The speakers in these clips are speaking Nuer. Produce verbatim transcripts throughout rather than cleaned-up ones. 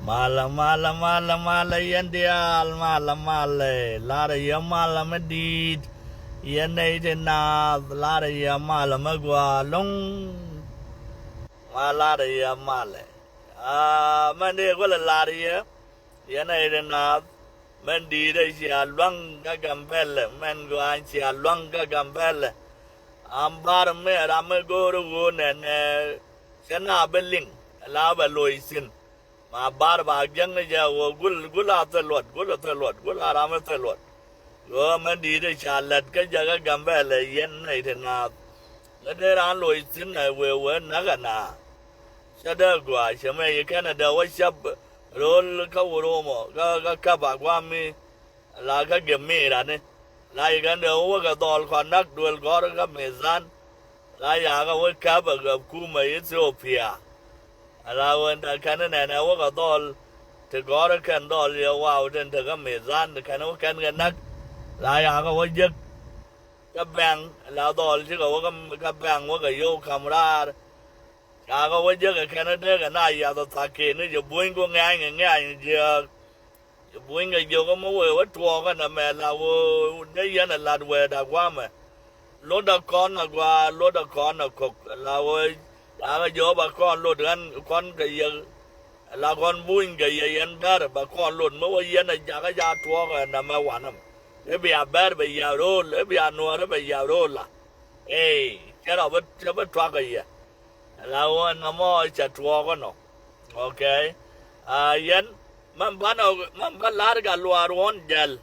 Malɛ, malɛ, malɛ, malɛ, yɛn diaal, malɛ, malɛ, larɛ yɛ malɛ mi di̱i̱t. Yɛn nɛy ti naath, larɛ yɛ malɛ mi gua̱a̱ lo̱ŋ. Ma larɛ yɛ malɛ. Aa, mɛn dee guäl ɛ lar yɛ, yɛn nɛy ti naath, mɛn di̱i̱t ɛ cia lua̱ŋ kä Gambɛlɛ, mɛn gua̱a̱ cia lua̱ŋ kä Gambɛlɛ. Am bar mi ram mi go̱o̱r ɣöö nɛnɛ cɛ na bi liŋ, la bɛ loc thi̱n. Ma bar ba jiäkni jɛ ɣöö gul, gul a thil luɔt, gul a thil luɔt, gul a ram a thil luɔt. Ɣöö mɛn di̱i̱t ca lät kä jɛ kä Gambɛlɛ yɛn nɛy ti naath. Kä dee raan loc thi̱n ɛ wee wee näk ɛ na. Cä dee gɔaa cɛ mɛ yi kɛn ɛ dee wä cäp ro̱l kä Wuromɔ kä, kä käp a guami. La kä gɛ mi rani. La yi kɛn dee wä kɛ dhɔl kɔn nak duel gɔr kä mithan. La yakä wä käp ɛ gɛ kumɛ Ethiopia. La wä nda kɛn nɛnɛ wä kɛ dhɔl. Ti gɔr kɛn dhɔl yɛ waw tin te kä mithan kɛn wä kɛn kɛ nak. La yakä wä jek. Kä bɛŋ la dhɔl cikɛ wä kä, kä bɛŋ wä kɛ yow kam raar. Yakä wä jek kɛ kɛn dee kɛ na yath ɔ thak keni jɛ buny ku ŋɛny kɛ ŋɛny jiɛk. Buny kɛ jiök mi wee wä tuɔɔk ɛn ɛmɛ la wee dee yɛn ɛ lat wee da guamɛ. Lot ɛ kɔn ɛ gua, lot ɛ kɔn ɛ kok la wee. Yakä jiök ba kɔn lot ɣän kɔn kɛ yek. La kɔn buny kɛ yɛ yɛn bɛr ba kɔn lot mi wä yɛn ɛ jakä ja tuɔɔk ɛn ɛmɛ wanɛm. I̱ bia bɛr bɛ yia ro̱o̱l, i̱ bia nuɔɔr i̱ bɛ yia ro̱o̱l la. Ey, cɛ rɔ bi, cɛ bi tuak kɛ yɛ. La wä nɔmɔ cɛ tuɔɔk ɛnɔ. Okay. A yɛn, mɛn banɛ, mɛn bä lar Gatluak ruɔ̱n jɛl.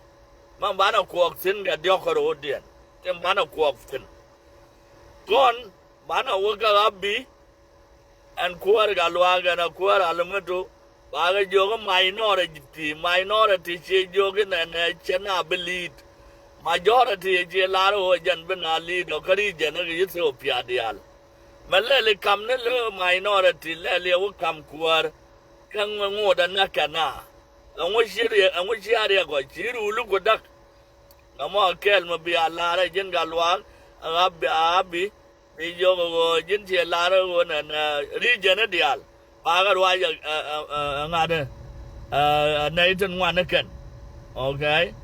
Mɛn banɛ kuɔk thi̱n kɛ diɔ̱k kärɔ̱diɛn. Tin banɛ kuɔk thi̱n. Kɔn, banɛ wä kä Abiy. Ɛn kuäär Gatluak ɛn a kuäär Alamitu. Bakɛ jiök minority, minority ciɛ jiök inɛnɛ cɛ na bi lead. Majority ciɛ lar ɣöö jɛn bi na lead ɔ kä region kä Ethiopia diaal. Mɛ lɛli kam ni lö minority lɛli ɛ wä kam kuäär. Kä ŋot ɛ näk kɛ na. Ɛŋu ci riɛ, ɛŋu ci a riɛk ɔ ci ruli ku däk. Ŋa mɔ kɛl mi bi a lar ɛ ji̱n Gatluak ɛ ɣä bi a bi bi jiök ɛ ɣöö ji̱n ciɛ lar ɛ ɣöö nɛn region ɛ diaal. Bakɛ ruac ɛ, ɛ, ɛ, ɛ, ŋa̱t ɛ, ɛ, ɛ, nɛy tin ŋuan ɛ kɛn. Okay.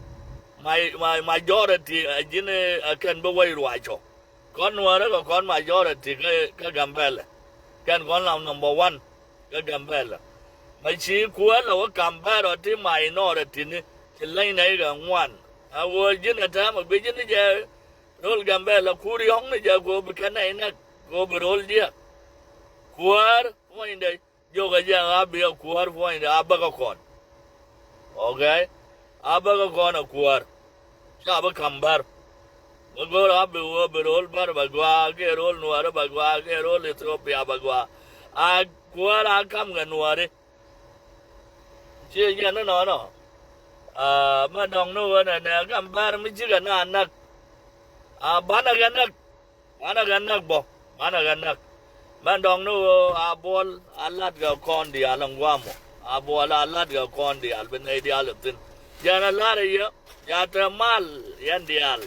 Ma, ma, majority ɛ ji̱n ɛ kɛn bi wec ruac cɔ. Kɔn Nuäärä kɛ kɔn majority kä, kä Gambɛlɛ. Kɛn kɔn lam number one kä Gambɛlɛ. Mɛ ci kuäär lɛ wä kam bɛr ɔ ti minority ni ti leny nɛy kɛ ŋuan. A ɣöö ji̱n ɛ täämɛ guic ji̱n ni jɛ ro̱l Gambɛlɛ kur yɔ̱ŋ ni jɛ kɛ ɣöö bi kɛn nɛy näk kɛ ɣöö bi ro̱l jiɛ. Kuäär puɔ̱nydɛ. Jiökɛ jɛ ɣä bi ɛ kuäär puɔ̱nydɛ a bäkä kɔn. Okay. A bäkä kɔn ɛ kuäär. Ca bi kam bär. Bä go̱r ɣä bi wä bi ro̱l bär bä gɔaa kiɛ ro̱l Nuäärä bä gɔaa kiɛ ro̱l Ethiopia bä gɔaa. A kuäär a kam kɛ Nuääri. Ci jɛn ni nɔnɔ. A mɛ dɔ̱ŋ ni ɣöö nɛnɛ kam bär mi cikɛ na näk. A banɛ kɛ näk. Banɛ kɛ näk bä, banɛ kɛ näk. Mɛn dɔ̱ŋ ni ɣöö a buɔl a lat kɛ kɔn diaal ɛn gua̱a̱mɔ. A buɔl a lat kɛ kɔn diaal bi nɛy diaal ɛ thi̱n. Jɛn ɛ lar ɛ yɛ, ya te mal yɛn diaal.